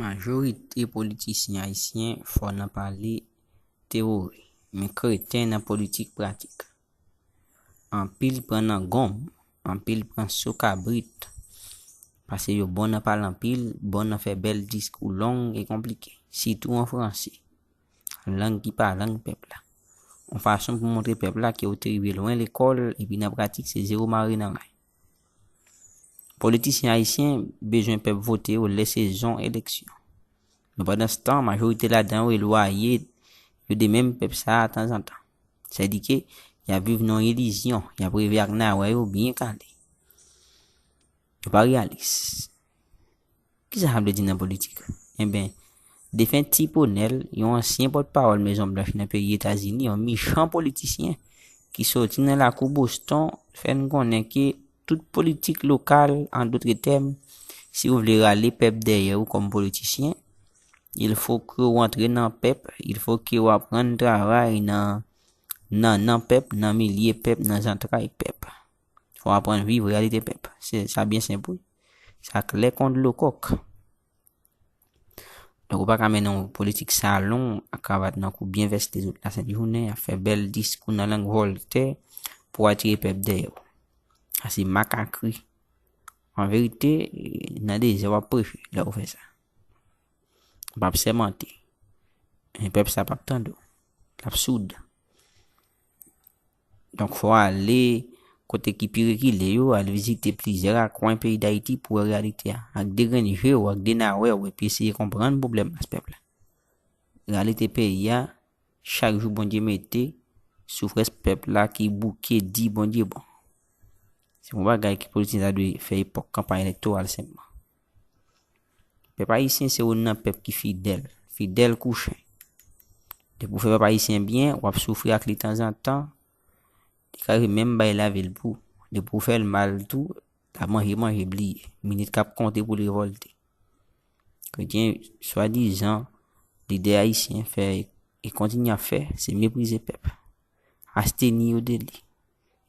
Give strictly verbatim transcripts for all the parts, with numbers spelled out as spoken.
Majorite politisyen ayisyen fò nan pale teyori, men kreten nan politik pratik. Anpil pran nan gonm, anpil pran sou kabrit, paske yo bon nan pale anpil, bon nan fè bèl diskou long e konplike, sitou an franse, lang ki pa lang pèp la. Yon fason pou montre pèp la ke w te rive lwen lekòl, epi nan pratik se zewo mare nan ray. Politisyen ayisyen bezwen pèp vote yo lè sezon eleksyon. Men pandanstan, majorite ladan yo elwaye yo de menm pèp sa a tanzantan. Sèdike, y ap viv nan yon ilizyon, y ap reve ak nawè yo byen kale. Yo pa reyalis. Kisa sa vle di nan politik? Enben, defen Tip O'Neill, yon ansyen pòtpawòl Mezon Blanch nan peyi Etazini, yon michan politisyen ki soti nan lakou Boston, fè n konnen ke tout politik lokal, an dòt tèm, si w vle rale pèp dèyè w kòm politisyen, il faut que w antre nan pèp, il faut que w aprann travay nan, nan, nan pèp, nan milye pèp, nan zantray pèp. Fò w aprann viv reyalite pèp. Se, sa byen senp, wi. Sa klè kon dlo kòk. Donk, ou pa ka mennen yon politik salon ak kravat nan kou, byen vès lezòt lasent jounen, ap fè bèl diskou nan lang Vòltè pou atire pèp dèyè w. Sa se makakri. An verite, nan dezè w ap preche lè w fè sa. W ap sèmante. Men pèp sa p ap tande w. L ap soud. Donk, fò w ale kote ki pi rekile yo, al vizite plizyè rakwen peyi Dayiti pou wè reyalite a. Ak de grenn je w, ak de nawè w, epi eseye konprann pwoblèm mas pèp la. Reyalite peyi a, chak jou Bondye mete, soufrans pèp la ki bouke di Bondye bon. Se yon bagay ki politisyen ta dwe fè epòk kanpay elektoral senpman. Pèp ayisyen se youn nan pèp ki fidèl, fidèl kou chen. Depi w fè pèp ayisyen byen, w ap soufri ak li tanzantan, li ka rive menm bay lavi l pou ou. Depi w fè l mal tou, l ap manje, manje, bliye. Minit k ap konte pou l revòlte. Kretyen, swadizan, lidè ayisyen fè e kontinye ap fè, se meprize pèp. Asteni yo de li.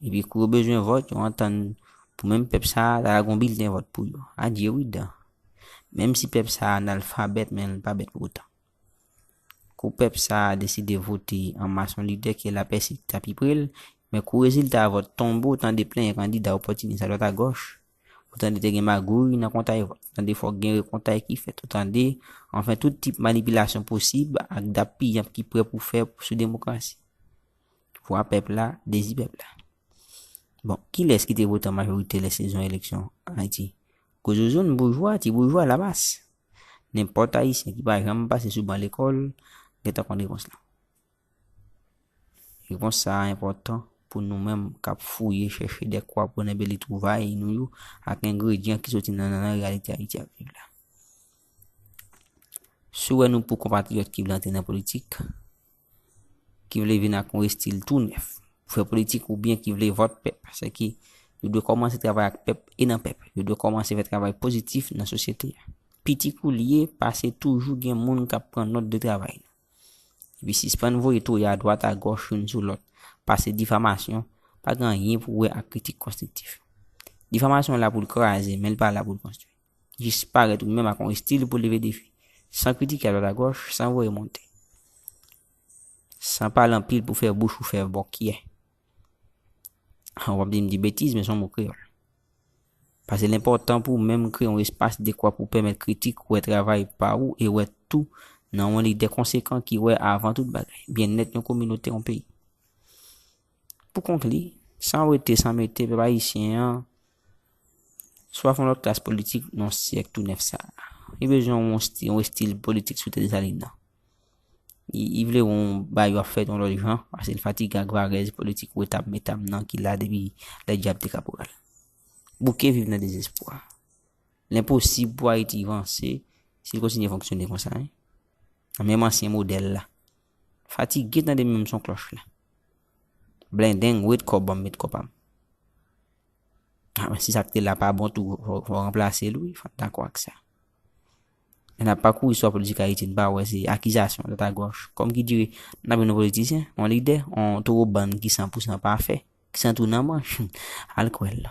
Epi kou yo bezwen vòt, yo antann pou menm pèp sa a ta lage yon bilten vòt pou yo. Adye wi dan. Menm si pèp sa a analfabèt, men l pa bèt pou otan. Kou pèp sa a deside vote an mas yon lidè ke lapèsi ta pi pre l, men kou rezilta vòt tonbe, w tande plenyen kandida opòtinis adwat agòch. Ou tande te gen magouy nan kontay vòt. Ou tande fòk gen rekontay ki fèt. Ou tande, anfen, tout tip manipilasyon posib ak dap piyanp ki prè pou fè sou demokrasi. Vwa pèp la, dezi pèp la. Bon, kilès ki te vote an majorite lè sezon eleksyon Ayiti? Gwo zouzoun, boujwa, ti boujwa, lamas. Nenpòt ayisyen ki pa janm pase sou ban lekòl gentan konn repons la. Repons sa a enpòtan pou nou menm k ap fouye, chèche de kwa pou nenbeli twouvay nou yo ak engredyan ki soti nan nannan reyalite Ayiti ap viv la. Si w wè nou pou konpatriyòt ki vle antre nan politik, ki vle vin ak yon estil tou nèf pou fè politik oubyen ki vle vòt pèp, se ke yo dwe kòmanse travay ak pèp e nan pèp. Yo dwe kòmanse fè travay pozitif nan sosyete a. Piti kou l ye, pase toujou gen moun k ap pran nòt de travay nou. Epi sispann voye touye adwat agòch youn sou lòt, pase difamasyon, pa gen anyen pou wè ak kritik konstriktif. Difamasyon la pou l kraze, men l pa la pou l konstwi. Jis parèt ou menm ak yon estil pou leve defi, san kritike adwat agòch, san voye monte. San pale anpil pou fè bouch ou fè bòkyè. W ap di m di betiz, men se yon mo kreyòl. Paske l enpòtan pou w menm kreye yon espas dekwa pou pèmèt kritik wè travay pa ou e wè tou nan yon lidè konsekan ki wè avan tout bagay, byennèt yon kominote, yon peyi. Pou konkli, san wete, san mete, pèp ayisyen an swaf yon lòt klas politik nan syèk tou nèf sa a. Li bezwen yon esti-, yon estil politik sou tè Desalin nan. Li, li vle yon bagay yo ap fè yon lòt jan, paske l fatige ak varèz politik wetap metap nan ki la depi lè dyab te kaporal. Bouke viv nan dezespwa. L enposib pou Ayiti vanse si l kontinye fonksyone konsa, wi. Nan menm ansyen modèl la. Fatige tande menm son klòch la. Blendeng, wet kò, ban m met kò pa m. A, men si sa k te la pa bon tou, fò, fò ranplase l, wi, fò n dakò ak sa. N ap pakouri istwa politik Ayiti, n pa wè se akizasyon, dwat agòch. Kòm ki dire, n ap jwenn yon politisyen, yon lidè, yon towo bann ki san pou san pafè, ki san twou nan manch. Al kwè l.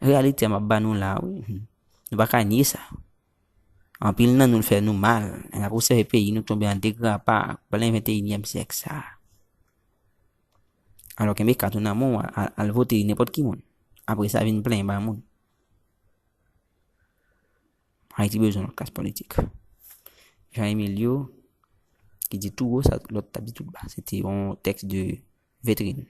Reyalite a m ap ba nou la, wi. Nou pa ka nye sa. Anpil nan nou l fè nou mal. N ap obsève peyi nou k tonbe an degrapa, plen venteyinyèm syèk sa a. Alò kenbe kat ou nan men w, al, al vote nenpòt ki moun. Apre sa vin plenyen ba moun. Ayiti bezwen lòt klas politik. Jean Emilio ki di tou wo sa lòt t ap di tou ba. Se te yon tèks de vetrin.